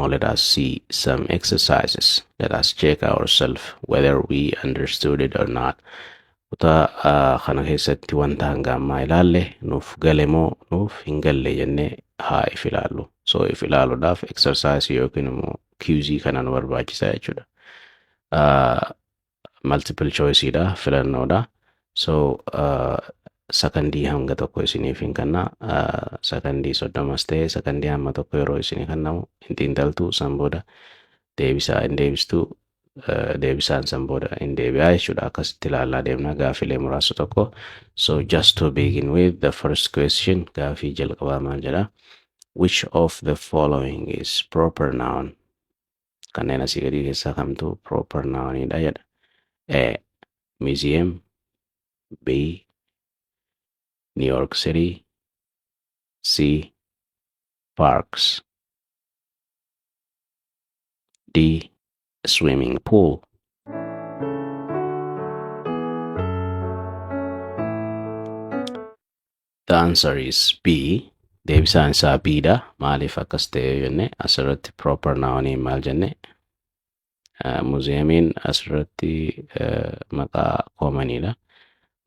Now let us see some exercises. Let us check ourselves whether we understood it or not. Kutaa kana keessatti wanta hanga ammaa ilaalle nuuf gale moo nuuf hin galle jennee haa if ilaallu. So if ilaaluudhaaf exercise yookiin immoo quiz kana nu barbaachisa jechuudha. Multiple choice dha, filannoodha. So sakandii hanga tokko isiniif hin kenna. Sakandii 30s ta'e sakandii hamma tokko yeroo isinii kennamu hin xiinxaltu, san booda deebisaa hin deebistuu, deebisaan san booda hin deebi'aa jechuudha. Akkasitti ilaalaa deemna gaafilee muraasa tokko. So just to begin with the first question, gaafii jalqabaa maal jedha? Which of the following is proper noun? Kanneen asii gadii keessaa kamtu proper nounidha jedha. A. Museum. B. New York City. C. Parks. D. Swimming pool. The answer is B. Deebisaan isaa B dha. Maaliif akkas ta'e jenne, asirratti proper nouniin maal jenne? Museumiin asirratti maqaa commoniidha.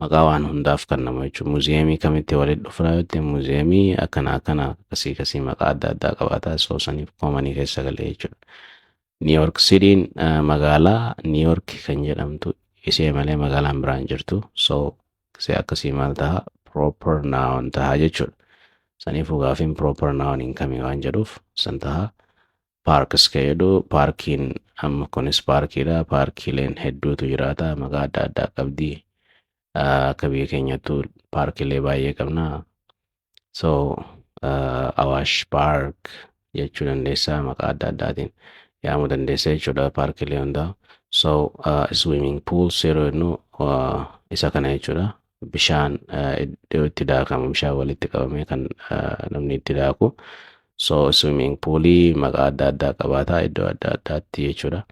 Maqaa waan hundaaf kennamu jechuudha. Museumii kamitti walitti dhufna yoo ta'e, museumii akkana akkana akkasii akkasii maqaa adda addaa qabaata. So saniif commonii keessa galee jechuudha. New York Cityin magaalaa New York kan jedhamtu ishee malee magaalaan biraan jirtu. So see akkasii maal ta'a? Proper noun ta'a jechuudha. Saniifuu gaafiin proper noun hin kamii waan jedhuuf san ta'a. Parks kan jedhu, paarkiin amma kunis paarkiidha. Paarkiileen hedduutu jiraata. Maqaa adda addaa qabdi. Akka biyya keenyattuu paarkiilee baay'ee qabna. So Awaash Park jechuu dandeessaa, maqaa adda addaatiin yaamuu dandeessa jechuudha paarkiilee hundaa. So swimming pools yeroo jennu isa kana jechuudha. Bishaan iddoo itti daakamu, bishaan walitti qabamee kan namni itti daaku. So swimming poolii maqaa adda addaa qabaata iddoo adda addaatti jechuudha.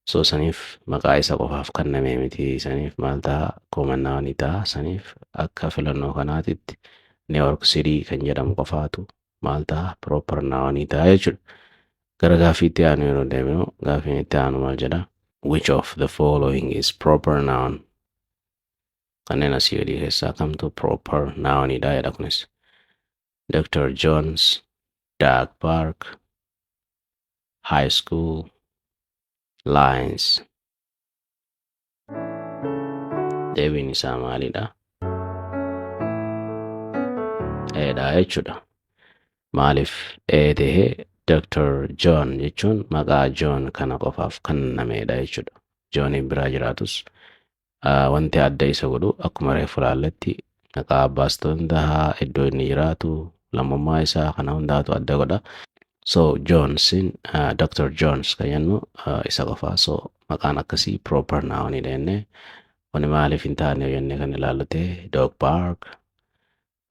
So saniif maqaa isa qofaaf kenname miti, saniif maal ta'a? Common noun ta'a. Saniif akka filannoo kanaatitti New York City kan jedhamu qofaatu maal ta'a? Proper noun ta'a jechuudha. Gara gaaffii itti aanu yeroo deemnu, gaaffiin itti aanu maal jedha? Which of the following is proper noun? Kanneen asii gadii keessaa kamtu proper nounidha jedha kunis. Dr. Jones, Dog Park, High School, Lines. Deebiin isaa maalidha? A dha jechuudha. Maaliif A ta'e? Dr. John jechuun maqaa John kana qofaaf kennamedha jechuudha. Johniin biraa jiraatus wanti adda isa godhu akkuma reefu ilaalletti maqaa abbaas ta'uu danda'a, iddoo inni jiraatu, lammummaa isaa kana hundaatu adda godha. So Johnsin Dr. Jones kan jennu isa qofaa. So maqaan akkasii proper nounidha jennee, wani maaliif hin taane jennee kan ilaallu ta'e, dog park,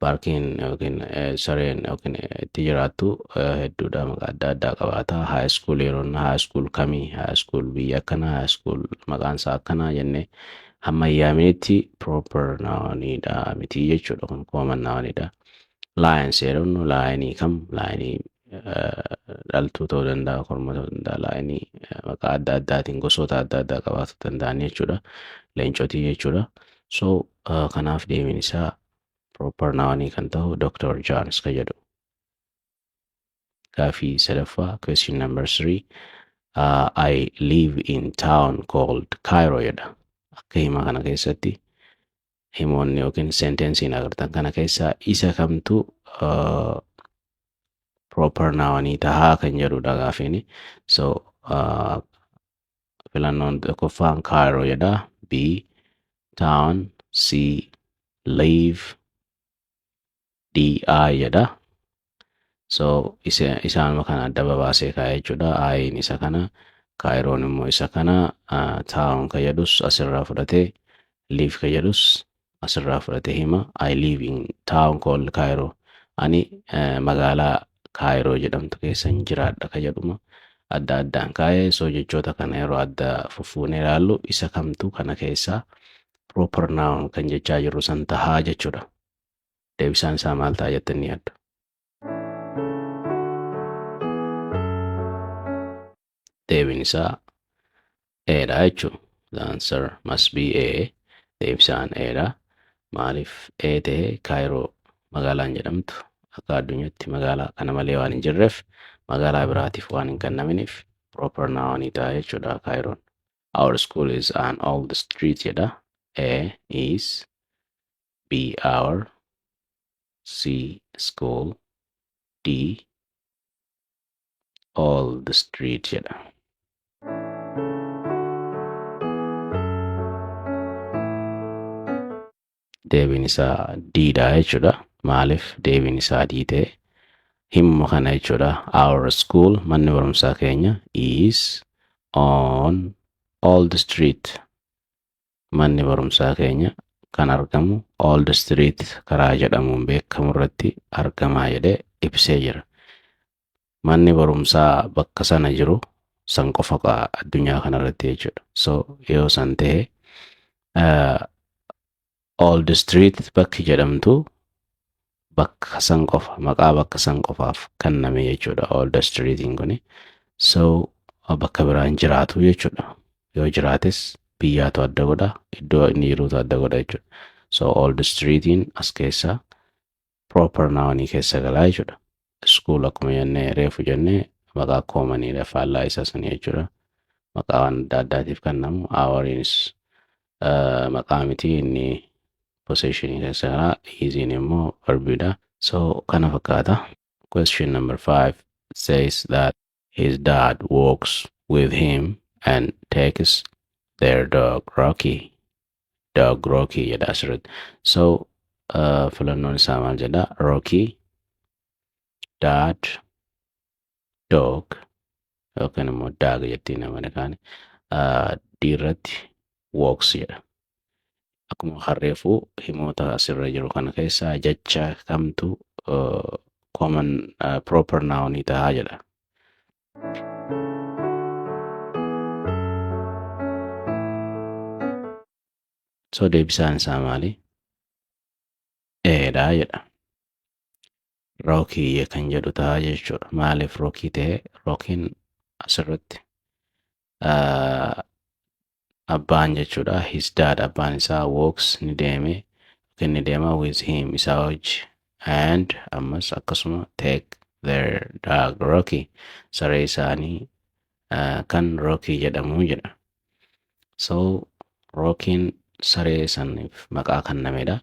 paarkiin yookiin sareen yookiin itti jiraattu hedduudha, maqaa adda addaa qabaata. High school yeroo high school kamii, high school biyya akkanaa, high school maqaan isaa akkanaa jennee hamma yaaminitti proper nounidha miti jechuudha, kun common nounidha. Lions yeroo jennu lionii kam? Lionii dhaltuu ta'uu danda'a, korma ta'uu danda'a, lionii maqaa adda addaatiin gosoota adda addaa qabaachuu danda'an jechuudha. Leencotii jechuudha. So kanaaf deebiin isaa proper nounii kan ta'u Dr. Jones kan jedhu. Gaafii sadaffaa, question number 3, I live in town called Cairo jedha. Akka hima kana keessatti himoonni yookiin sentensiin agartan kana keessaa isa kamtu proper nounii tahaa kan jedhudha gaafiini. So filannoon tokkoffaan Cairo jedha. B. Town. C. Live. D. I jedha. So isaanuma kana adda babaasee kaa'e jechuudha. I'n isa kana, Cairoon immoo isa kana, town kan jedhus asirraa fudhatee, live kan jedhus asirraa fudhatee hima. I live in town called Cairo. Ani magaalaa Cairo jedhamtu keessan jiraadha kan jedhuma adda addaan kaa'ee. So jechoota kana yeroo adda fuffuunee ilaallu isa kamtu kana keessaa proper noun kan jechaa jirru san tahaa jechuudha. Deebisaan isaa maal ta'a jettanii yaaddu? Deebiin isaa A dha jechuudha. The answer must be A. Deebisaan A dha. Maaliif A ta'e? Kaayiroo magaalaan jedhamtu akka addunyaatti magaalaa kana malee waan hin jirreef, magaalaa biraatiif waan hin kennaminiif, proper noun ta'a jechuudha Kaayiroon. Our school is on Old Street jedha. A, is, B, our, C, school, D, Old Street jedha. Deebiin isaa D dha jechuudha. Maaliif deebiin isaa D ta'e? Himma kana jechuudha. Our school, manni barumsaa keenya, is on Old Street. Manni barumsaa keenya kan argamu Old Street karaa jedhamuun beekamu irratti argamaa jedhee ibsee jira. Manni barumsaa bakka sana jiru san qofa addunyaa kanarratti jechuudha. So yoo san ta'e, Old Street bakki jedhamtu bakka san qofa, maqaa bakka san qofaaf kenname jechuudha Old Streetiin kuni. So bakka biraan jiraatu jechuudha. Yoo jiraates biyyaatu adda godha, iddoo inni jirutu adda godha jechuudha. So Old Streetiin as keessa proper nounii keessa galaa jechuudha. School akkuma jennee reefu jennee maqaa commoniidha, faallaa isaa sanii jechuudha. Maqaa waan adda addaatiif kennamu. Ouriinis maqaa miti, inni possessionii keessa galaa. Isiin immoo verbiidha. So kana fakkaata. Question number 5 says that his dad walks with him and takes their dog Rocky. Dog Rocky jedha asirratti. So filannoon isaa maal jedha? Rocky, dad, dog yookaan immoo dog jettiin Ameerikaan. D irratti walks jedha. Akkuma harreefuu himoota asirra jiru kana keessaa jecha kamtu common proper noun ta'a jedha. So deebisaan isaa maali? A dha jedha. Rocky kan jedhu ta'a jechuudha. Maaliif Rocky ta'e? Rockiin asirratti abbaan jechuudha. His dad, abbaan isaa, walks, ni deeme yookiin ni deema, with him, isaa wajji, and ammas akkasuma, take their dog Rocky, saree isaanii kan Rocky jedhamu jedha. So Rockiin saree saniif maqaa kennamedha.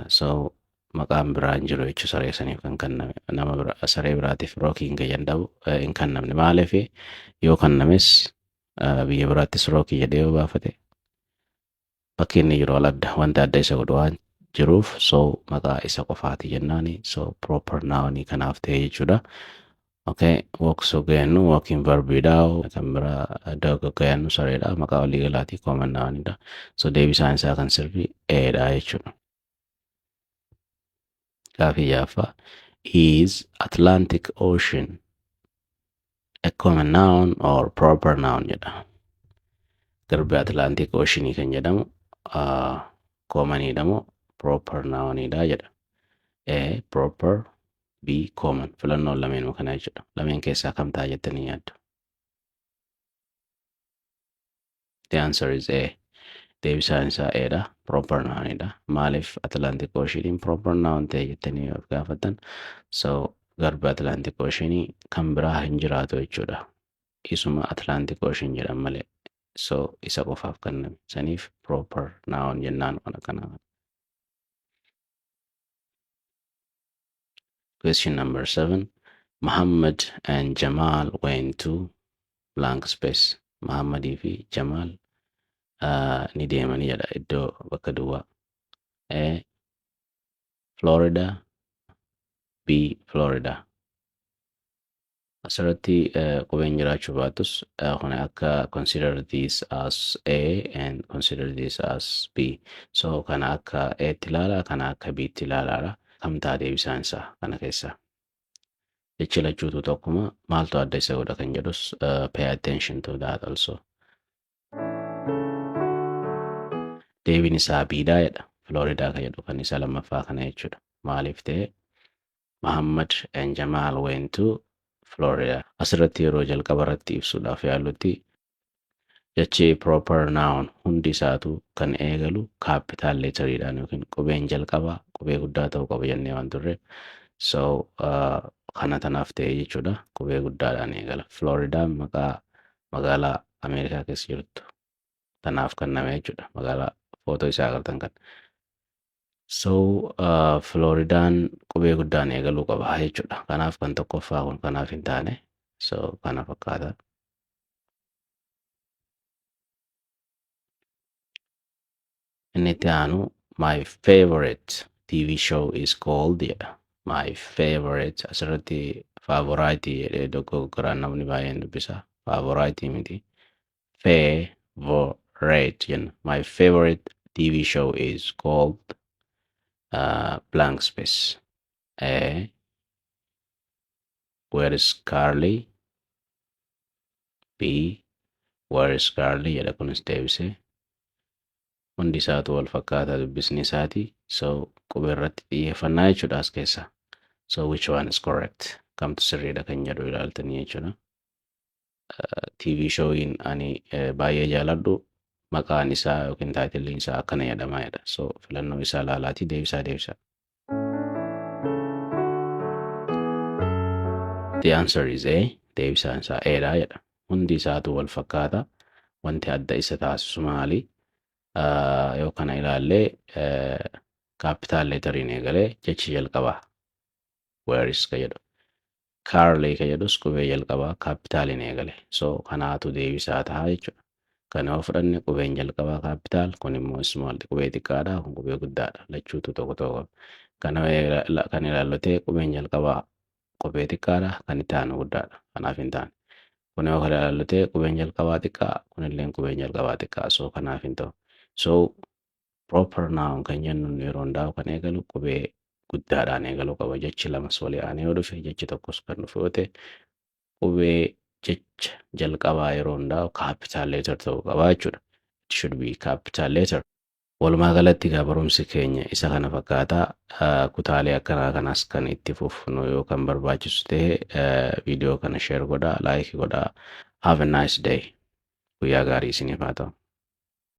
So maqaan biraa hin jiru jechuudha saree saniif kan kenname. Nama bira, saree biraatiif Rocky hin jedhamu hin kennamne. Maaliif yoo kennames, biyya biraattis Rocky jedhee yoo baafate, bakki inni jiru adda, wanta adda isa godhu waan jiruuf, so maqaa isa qofaati jennaani, so proper noun kanaaf ta'e jechuudha. Okay, walks jennu walking verbiidha. Kan biraa dog jennu sareedha. Maqaa waliigalaati, common nounidha. So deebisaan isaa kan sirrii A dha jechuudha. Gaafii ja'affaa: Is Atlantic Ocean a common noun or proper noun jedha. Garbi Atlantic Ocean kan jedhamu commoniidha moo proper nounidha jedha. A, proper, B, common. Filannoon lameenuma kana jechuudha. Lameen keessaa kam ta'a jettanii yaaddu? The answer is A. Deebisaan isaa A dha. Proper nounidha. Maaliif Atlantic Oceaniin proper noun ta'e jettanii yoo gaafattan, so garbi Atlantic Oceanii kan biraa hin jiraatu jechuudha. Isuma Atlantic Ocean jedhan malee. So isa qofaaf kenname. Saniif proper noun jennaan waan akkanaa. Question number 7. Muhammad and Jamal went to blank space. Muhammadii fi Jamal ni deemanii jedha iddoo bakka duwwaa. A, Florida, B, Florida. Asirratti qubeen jiraachuu baatus, kun akka consider this as A and consider this as B. So kana akka A tti ilaala, kana akka B tti ilaalaadha. Kam ta'a deebisaan isaa kana keessaa? Jechi lachuutu tokkuma, maaltu adda isa godha kan jedhus pay attention to that also. Deebiin isaa B dha jedha. Florida kan jedhu kan isa lammaffaa kana jechuudha. Maaliif ta'e? Muhammad and Jamal went to Florida. Asirratti yeroo jalqaba irratti ibsuudhaaf yaallutti, jechi proper noun hundi isaatu kan eegalu capital letteriidhaan yookiin qubeen jalqabaa qubee guddaa ta'uu qaba jennee waan turre. So kana tanaaf ta'e jechuudha. Qubee guddaadhaan eegala. Floridaan maqaa magaalaa Ameerikaa keessa jirtu tanaaf kenname jechuudha. Magaalaa footoo isaa agartan kan. So Floridaan qubee guddaan eegaluu qaba jechuudha. Kanaaf kan tokkoffaa kun kanaaf hin taane. So kana fakkaata. Inni itti aanu "My favorite TV show is called" jedha. My favorite, asirratti favorite jedhee dogoggoraan namni baay'een dubbisa. Favorite miti. Favorite jenna. My favorite TV show is called blank space. A. Where is Carly? B. Where is Carly jedha kunis deebisee. Hundi isaatu wal fakkaataa dubbisni isaati. So qubee irratti xiyyeeffannaa jechuudha as keessa. So which one is correct? Kamtu sirriidha kan jedhu ilaaltanii jechuudha. TV showiin ani baay'ee jaaladhu maqaan isaa yookiin titleiin isaa akkana jedhama jedha. So filannoo isaa ilaalaatii deebisaa deebisa. The answer is A. Deebisaan isaa A dha jedha. Hundi isaatu wal fakkaata. Wanti adda isa taasisu maali? Yoo kana ilaallee, capital letteriin eegalee jechi jalqabaa where is ka jedhu. Carly ka jedhus qubee jalqabaa capitaliin eegale. So kanaatu deebisaa ta'a jechuudha. Kana yoo fudhanne, qubeen jalqabaa capital, kun immoo small, qubee xiqqaadha, kun qubee guddaadha. Lachuutu tokko tokko. Kana kan ilaallatee qubeen jalqabaa qubee xiqqaadha, kan itti aanu guddaadha. Kanaaf hin taane. Kun yoo kana ilaallatee, qubeen jalqabaa xiqqaa, kunillee qubeen jalqabaa xiqqaa. So kanaaf hin ta'u. So proper noun kan jennuun yeroo hundaa'u kan eegalu qubee guddaadhaan eegaluu qaba. Jechi lamas walii aanee yoo dhufe, jechi tokkos kan dhufe yoo ta'e, qubee jecha jalqabaa yeroo hundaa'u capital letter ta'uu qaba jechuudha. It should be capital letter. Walumaa galatti egaa barumsi keenya isa kana fakkaataa. Kutaalee akkanaa kanas kan itti fufnu yoo kan barbaachisu ta'e, viidiyoo kana share godhaa, like godhaa. Have a nice day. Guyyaa gaarii isiniif haa ta'u.